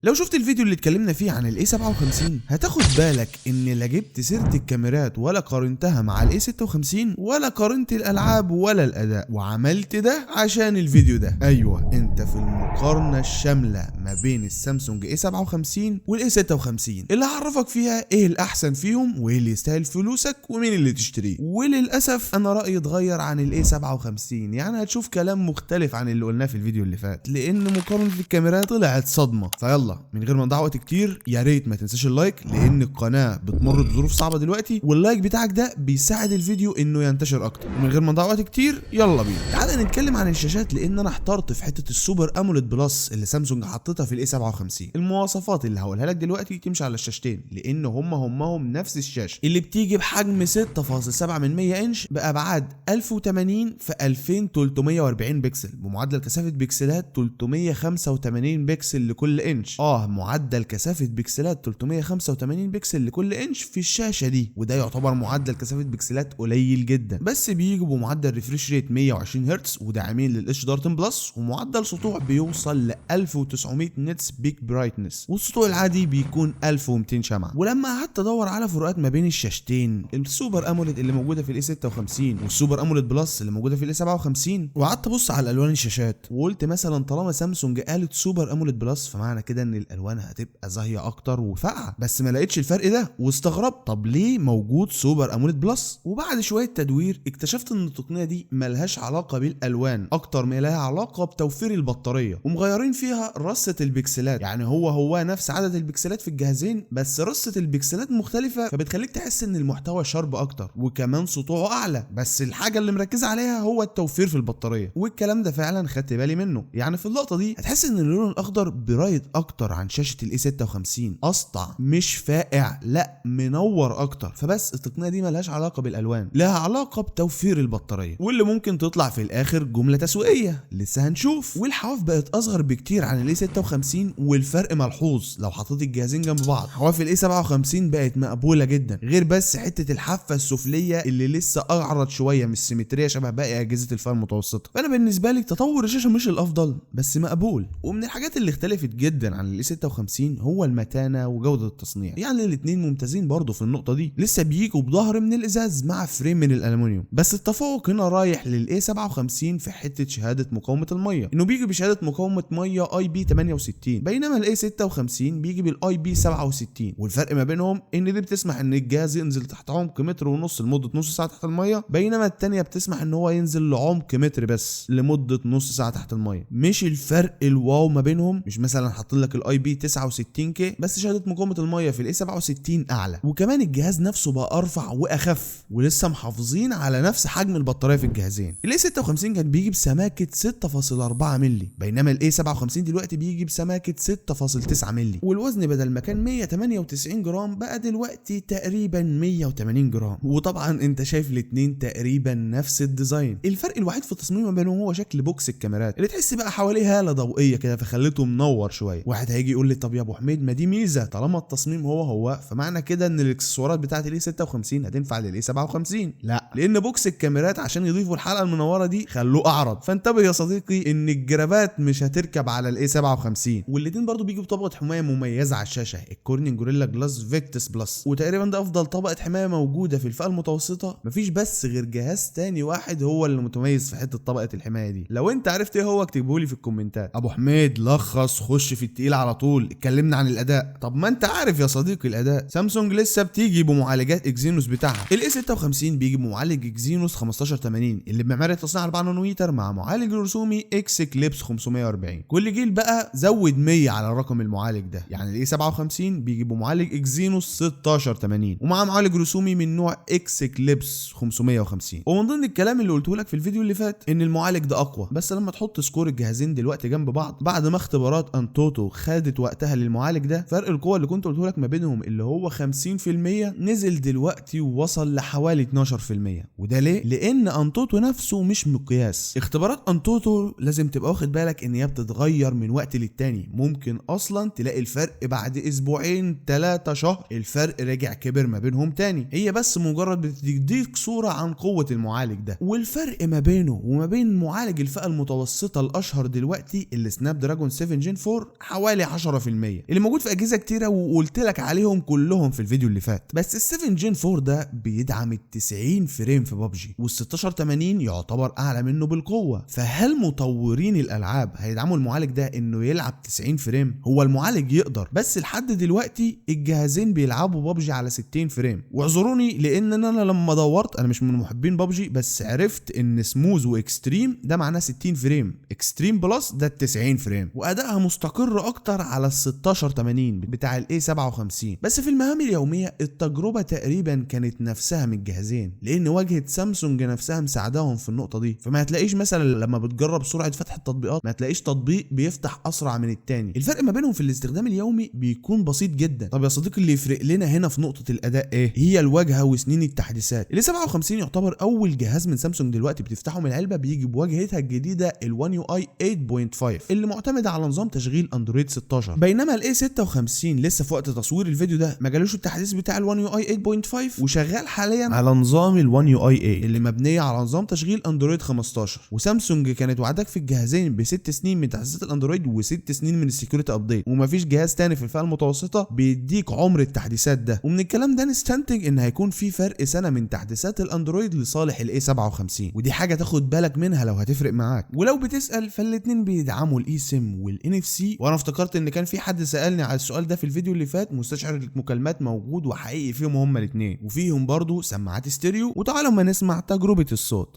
لو شفت الفيديو اللي اتكلمنا فيه عن ال A57 هتاخد بالك ان لا جبت سيرة الكاميرات ولا قارنتها مع ال A56 ولا قارنت الالعاب ولا الاداء، وعملت ده عشان الفيديو ده. ايوه، انت في المقارنة الشاملة ما بين السامسونج A57 وال A56 اللي هعرفك فيها ايه الاحسن فيهم وايه اللي يستاهل فلوسك ومين اللي تشتريه. وللاسف انا رايي اتغير عن ال A57، يعني هتشوف كلام مختلف عن اللي قلناه في الفيديو اللي فات، لان مقارنة الكاميرات طلعت صدمة. فيلا من غير ما نضيع وقت كتير، يا ريت ما تنساش ال like لان القناة بتمر بظروف صعبة دلوقتي، وال like بتاعك ده بيساعد الفيديو انه ينتشر اكتر. ومن غير ما نضيع وقت كتير يلا بينا تعالى نتكلم عن الشاشات، لان انا احترت في حتة ال Super AMOLED Plus اللي سامسونج حطتها في ال A57. المواصفات اللي هقولها لك دلوقتي تمشي على الشاشتين لان همهم نفس الشاشة اللي بتيجي بحجم 6.7 من 100 انش بابعاد 1080 في 2340 بكسل بمعدل كثافة بكسلات 385 بكسل لكل انش. معدل كثافة بكسلات 385 بكسل لكل انش في الشاشة دي، وده يعتبر معدل كثافة بكسلات قليل جدا، بس بيجي بمعدل refresh rate 120 هرتز وداعمين لل HDR 10 Plus، ومعدل سطوع بيوصل ل 1900 nits peak brightness، والسطوع العادي بيكون 1200 شمعة. ولما قعدت ادور على فروقات ما بين الشاشتين ال Super AMOLED اللي موجودة في ال A56 وال Super AMOLED Plus اللي موجودة في ال A57، وقعدت ابص على الوان الشاشات وقلت مثلا طالما سامسونج قالت Super AMOLED Plus فمعنى كده ان الالوان هتبقى زاهيه اكتر وفاقعه، بس ما لقيتش الفرق ده واستغربت طب ليه موجود Super AMOLED Plus؟ وبعد شوية تدوير اكتشفت ان التقنية دي ملهاش علاقة بالالوان اكتر ما لها علاقة بتوفير البطارية، ومغيرين فيها رصه البكسلات، يعني هو نفس عدد البكسلات في الجهازين بس رصه البكسلات مختلفة، فبتخليك تحس ان المحتوى sharp اكتر وكمان سطوعه اعلى، بس الحاجة اللي مركزه عليها هو التوفير في البطارية. والكلام ده فعلا خدت بالي منه، يعني في اللقطة دي هتحس ان اللون الاخضر bright اكتر عن شاشة ال A56، اسطع مش فاقع، لا منور اكتر. فبس التقنية دي ملهاش علاقة بالالوان، لها علاقة بتوفير البطارية، واللي ممكن تطلع في الاخر جملة تسويقية لسه هنشوف. والحواف بقت اصغر بكتير عن ال A56 والفرق ملحوظ لو حطيت الجهازين جنب بعض. حواف ال A57 بقت مقبولة جدا، غير بس حتة الحافة السفليه اللي لسه اعرض شوية مش symmetry شبه باقي اجهزة الفئة المتوسطة. فانا بالنسبة لي تطور الشاشة مش الافضل بس مقبول. ومن الحاجات اللي اختلفت جدا عن ال A56 هو المتانه وجوده التصنيع، يعني الاثنين ممتازين برضه في النقطة دي، لسه بيجوا بظهر من الازاز مع frame من الالومنيوم، بس التفوق هنا رايح لل A57 في حتة شهادة مقاومة المية، انه بيجي بشهادة مقاومة مية IP 68، بينما ال A56 بيجي بال IP 67. والفرق ما بينهم ان دي بتسمح ان الجهاز ينزل تحت عمق متر ونص لمدة نص ساعة تحت المية، بينما الثانية بتسمح ان هو ينزل لعمق متر بس لمدة نص ساعة تحت المية. مش الفرق ال wow ما بينهم، مش مثلا حاطين لك ال IP 69 K، بس شهادة مقاومة المية في ال A67 اعلى، وكمان الجهاز نفسه بقى ارفع واخف، ولسه محافظين على نفس حجم البطارية في الجهازين. ال A56 كان بيجي بسماكه 6.4 مللي، بينما ال A57 دلوقتي بيجي بسماكه 6.9 مللي، والوزن بدل ما كان 198 جرام بقى دلوقتي تقريبا 180 جرام. وطبعا انت شايف الاثنين تقريبا نفس ال design، الفرق الوحيد في التصميم ما بينهم هو شكل box الكاميرات اللي تحس بقى حواليه هاله ضوئية كده فخلته منور شوية. واحد هيجي يقول لي طب يا ابو حميد ما دي ميزة، طالما التصميم هو فمعنى كده ان الاكسسوارات بتاعه ال A56 هتنفع لل A57. لا، لان box الكاميرات عشان يضيفوا الحلقة المنورة دي خلوه اعرض. فانتبه يا صديقي ان الجرابات مش هتركب على ال A57. والاثنين برضو بيجوا بطبقه حماية مميزة على الشاشة، ال Corning Gorilla Glass Victus Plus، وتقريبا ده افضل طبقه حماية موجودة في الفئة المتوسطة. مفيش بس غير جهاز تاني واحد هو اللي متميز في حتة طبقه الحماية دي. لو انت عرفت ايه هو اكتبهولي في الكومنتات. ابو حميد لخص، خش في التقيل على طول، اتكلمنا عن الاداء. طب ما انت عارف يا صديقي الاداء، سامسونج لسه بتيجي بمعالجات Exynos بتاعها. ال A56 بيجي بمعالج Exynos 1580 اللي بمعماريه تصنيع 4 نانومتر مع معالج رسومي Xclipse 540. كل جيل بقى زود 100 على رقم المعالج ده، يعني ال A57 بيجي بمعالج Exynos 1680 ومع معالج رسومي من نوع Xclipse 550. ومن ضمن الكلام اللي قلته لك في الفيديو اللي فات ان المعالج ده اقوى، بس لما تحط score الجهازين دلوقتي جنب بعض بعد ما اختبارات AnTuTu خدت وقتها للمعالج ده، فرق القوة اللي كنت قلته لك ما بينهم اللي هو 50% نزل دلوقتي ووصل لحوالي 12%. وده ليه؟ لان AnTuTu نفسه مش مقياس. اختبارات AnTuTu لازم تبقى واخد بالك ان هي بتتغير من وقت للتاني، ممكن اصلا تلاقي الفرق بعد اسبوعين 3 شهر الفرق رجع كبر ما بينهم تاني. هي بس مجرد بتديك صوره عن قوة المعالج ده. والفرق ما بينه وما بين معالج الفئة المتوسطة الاشهر دلوقتي اللي Snapdragon 7 Gen 4 حوالي حوالي 10% اللي موجود في اجهزة كتيرة وقلت لك عليهم كلهم في الفيديو اللي فات. بس ال 7 Gen 4 ده بيدعم ال 90 frame في ببجي، وال 1680 يعتبر اعلى منه بالقوة. فهل مطورين الالعاب هيدعموا المعالج ده انه يلعب 90 frame؟ هو المعالج يقدر، بس لحد دلوقتي الجهازين بيلعبوا ببجي على 60 frame. واعذروني لان انا لما دورت، انا مش من محبين ببجي، بس عرفت ان smooth و extreme ده معناه 60 frame، extreme plus ده 90 frame، وادائها مستقر اكتر على ال 1680 بتاع ال A57. بس في المهام اليومية التجربة تقريبا كانت نفسها من الجهازين، لان واجهه سامسونج نفسها مساعداهم في النقطة دي. فما هتلاقيش مثلا لما بتجرب سرعة فتح التطبيقات ما هتلاقيش تطبيق بيفتح اسرع من التاني. الفرق ما بينهم في الاستخدام اليومي بيكون بسيط جدا. طب يا صديقي اللي يفرق لنا هنا في نقطة الاداء ايه؟ هي الواجهة وسنين التحديثات. ال A57 يعتبر اول جهاز من سامسونج دلوقتي بتفتحه من العلبة بيجي بواجهتها الجديدة ال One UI 8.5 اللي معتمدة على نظام تشغيل اندرويد 16، بينما ال A56 لسه في وقت تصوير الفيديو ده ما جالوش التحديث بتاع ال One UI 8.5، وشغال حاليا على نظام ال One UI 8 اللي مبنية على نظام تشغيل اندرويد 15. وسامسونج كانت وعدك في الجهازين ب6 سنين من تحديثات الاندرويد و6 سنين من ال security update، ومفيش جهاز تاني في الفئة المتوسطة بيديك عمر التحديثات ده. ومن الكلام ده نستنتج ان هيكون في فرق سنة من تحديثات الاندرويد لصالح ال A57، ودي حاجة تاخد بالك منها لو هتفرق معاك. ولو بتسال فالاتنين بيدعموا ال eSIM وال NFC، وانا افتكرت ان كان في حد سالني على السؤال ده في الفيديو اللي فات. مستشعر المكالمات موجود وحقيقي فيهم هما الاثنين، وفيهم برضو سماعات ستيريو. وتعالوا ما نسمع تجربه الصوت.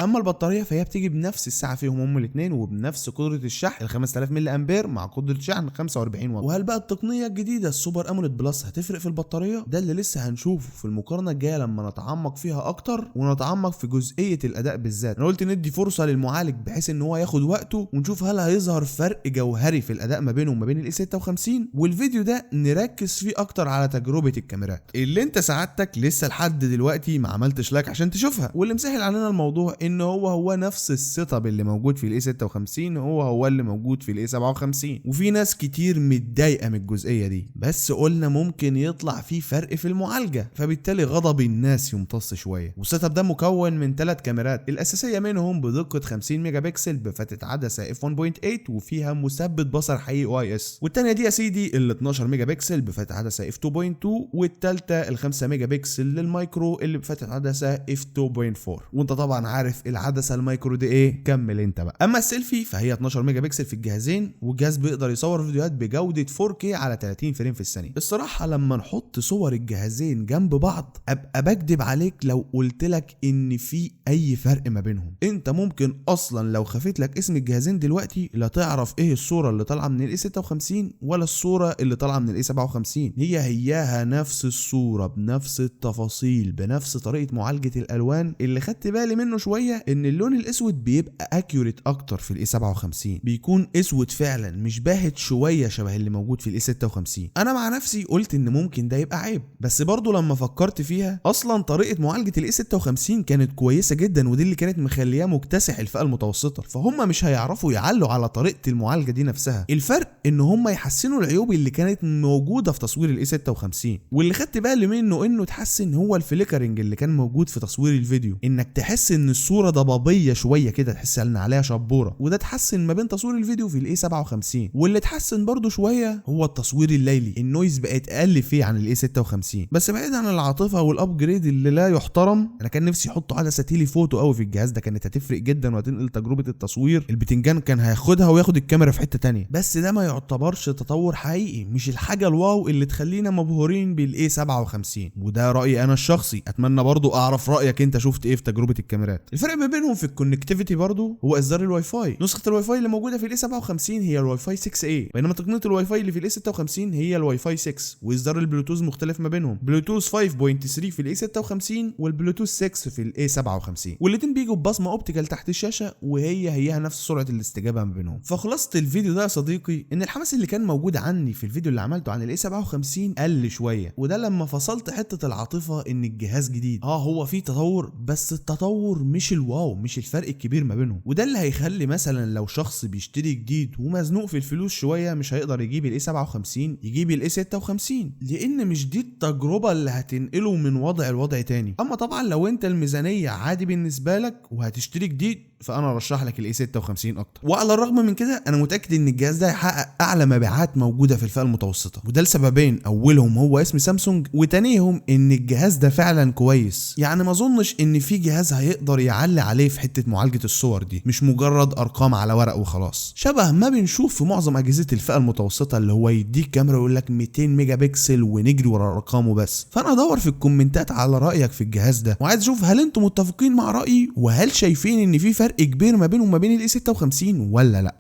اما البطارية فهي بتيجي بنفس الساعة فيهم هم الاثنين، وبنفس قدره الشحن ال 5000 ملي امبير مع قدره شحن 45 واط. وهل بقى التقنية الجديدة ال Super AMOLED Plus هتفرق في البطارية؟ ده اللي لسه هنشوفه في المقارنة الجاية لما نتعمق فيها اكتر، ونتعمق في جزئية الاداء بالذات. انا قلت ندي فرصة للمعالج بحيث ان هو ياخد وقته، ونشوف هل هيظهر فرق جوهري في الاداء ما بينه وما بين ال A56. والفيديو ده نركز فيه اكتر على تجربه الكاميرات اللي انت سعادتك لسه لحد دلوقتي ما عملتش like عشان تشوفها، واللي مسهل علينا الموضوع ان هو نفس ال setup اللي موجود في ال A56 هو اللي موجود في ال A57. وفي ناس كتير متضايقة من الجزئية دي، بس قلنا ممكن يطلع فيه فرق في المعالجة، فبالتالي غضب الناس يمتص شوية. وال setup ده مكون من 3 كاميرات، الاساسية منهم بدقة 50 ميجا بكسل بفتحه عدسة f 1.8 وفيها مثبت بصر حقيقي OIS، والثانية دي يا سيدي ال 12 ميجا بكسل بفتحه عدسة f 2.2، والثالثة ال 5 ميجا بكسل للمايكرو اللي بفتحه عدسة f 2.4. وانت طبعا عارف العدسة المايكرو دي ايه، كمل انت بقى. اما السيلفي فهي 12 ميجا بكسل في الجهازين، والجهاز بيقدر يصور فيديوهات بجوده 4K على 30 frame في الثانية. الصراحة لما نحط صور الجهازين جنب بعض ابقى بكدب عليك لو قلت لك ان في اي فرق ما بينهم. انت ممكن اصلا لو خفيت لك اسم الجهازين دلوقتي لا تعرف ايه الصورة اللي طالعه من ال A56 ولا الصورة اللي طالعه من ال A57، هي هياها نفس الصورة بنفس التفاصيل بنفس طريقه معالجة الالوان. اللي خدت بالي منه شوية ان اللون الاسود بيبقى accurate اكتر في ال A57، بيكون اسود فعلا مش باهت شوية شبه اللي موجود في ال A56. انا مع نفسي قلت ان ممكن ده يبقى عيب، بس برضو لما فكرت فيها اصلا طريقه معالجة ال A56 كانت كويسة جدا، ودي اللي كانت مخلياه مكتسح الفئة المتوسطة، فهم مش هيعرفوا يعلوا على طريقه المعالجة دي نفسها. الفرق ان هم يحسنوا العيوب اللي كانت موجودة في تصوير ال A56. واللي خدت بالي منه انه اتحسن هو ال flickering اللي كان موجود في تصوير الفيديو، انك تحس ان الصورة ضبابية شوية كده، تحس ان عليها شبوره، وده اتحسن ما بين تصوير الفيديو في ال A57. واللي اتحسن برضو شوية هو التصوير الليلي، ال noise بقت اقل فيه عن ال A56. بس بعيد عن العاطفة وال upgrade اللي لا يحترم، انا كان نفسي يحطوا عدسة telephoto قوي في الجهاز ده، كانت هتفرق جدا وهتنقل تجربه التصوير، البتنجان كان هياخدها وياخد الكاميرا في حتة تانية. بس ده ما يعتبرش تطور حقيقي، مش الحاجة ال wow اللي تخلينا مبهورين بال A57، وده رايي انا الشخصي. اتمنى برضو اعرف رايك انت، شفت ايه في تجربه الكاميرات؟ الفرق ما بينهم في ال connectivity برضو هو اصدار الواي فاي. نسخه الواي فاي اللي موجودة في ال A57 هي الواي فاي 6A، بينما تقنية الواي فاي اللي في ال A56 هي الواي فاي 6، واصدار البلوتوث مختلف ما بينهم، بلوتوث 5.3 في ال A56 والبلوتوث 6 في ال A57، والاثنين بيجوا ببصمه optical تحت الشاشة، وهي هيها نفس سرعة الاستجابة ما بينهم. فخلاصه الفيديو ده يا صديقي ان الحماس اللي كان موجود عني في الفيديو اللي عملته عن ال A57 قل شوية، وده لما فصلت حتة العاطفة ان الجهاز جديد. هو فيه تطور، بس التطور مش مش ال wow، مش الفرق الكبير ما بينهم. وده اللي هيخلي مثلا لو شخص بيشتري جديد ومزنوق في الفلوس شوية مش هيقدر يجيب ال A57، يجيب ال A56، لان مش دي التجربة اللي هتنقله من وضع لوضع تاني. اما طبعا لو انت الميزانية عادي بالنسبة لك وهتشتري جديد فانا ارشح لك ال A56 اكتر. وعلى الرغم من كده انا متاكد ان الجهاز ده هيحقق اعلى مبيعات موجودة في الفئة المتوسطة، وده لسببين، اولهم هو اسم سامسونج، وتانيهم ان الجهاز ده فعلا كويس. يعني ما اظنش ان في جهاز هيقدر يعلي عليه في حتة معالجة الصور دي، مش مجرد ارقام على ورق وخلاص، شبه ما بنشوف في معظم اجهزة الفئة المتوسطة اللي هو يديك كاميرا ويقول لك 200 ميجا بكسل ونجري ورا ارقامه بس. فانا ادور في الكومنتات على رايك في الجهاز ده، وعايز اشوف هل انتم متفقين مع رايي، وهل شايفين ان في فرق كبير ما بينه وما بين ال A56 ولا لا.